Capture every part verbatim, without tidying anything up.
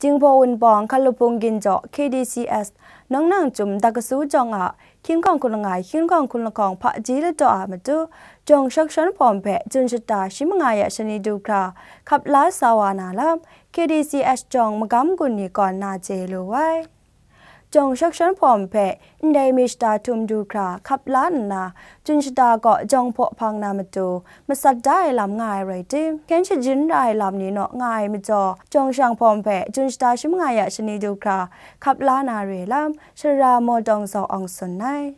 Dinghpaw Wunpawng Hkalupung Ginjaw K D C S Nang Nang Chyum Dakasu Jawng a Hkying Hkawng Hkun Langai, Hkying Hkawng Hkun Lahkawng Hpaji Ladaw a matu, Jawng Shakshon Hpawm hpe Jun shata shi manga ya shani du hkra hkap la sa wa na lam, K D C S Jawng Magam Gun ni kawn na chye lu ai. Jawng Shakshon Hpawm hpe ndai mi shata htum du hkra hkap la nna, Jun shata kaw jawng hpaw hpang na matu, masat da ai lam nga ai rai tim, hkyen shajin ra ai lam ni naw nga ai majaw, Jawng Shang Hpawm hpe Jun shata shi manga ya shani du hkra hkap la na re lam, Sara Mawtawng Zaw Awng tsun ai.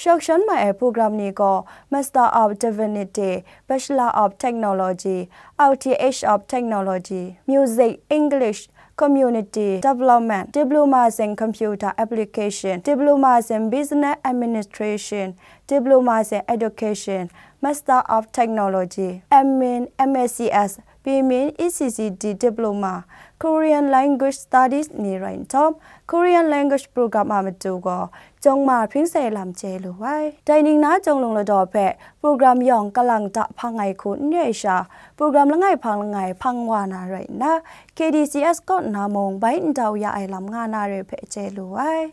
Shakshon mai ai program ni gaw Master of Divinity, Bachelor of Technology, R T H of Technology, Music, English, Community Development, Diplomas in Computer Application, Diplomas in Business Administration, Diplomas in Education, Master of Technology, M Min, M A C S, B Min, E C C D Diploma, Korean Language Studies ni rai nhtawm, Korean Language Program a matu gaw jawng ma hpring sai lam chye lu ai. Dai ning na Jawng Lung Ladaw hpe program yawng kalang ta hpang ai hku n re ai sha, program langai hpang langai hpang wa na rai nna, K D C S kaw nna mung bai n dau ya ai lam nga na re hpe chye lu ai.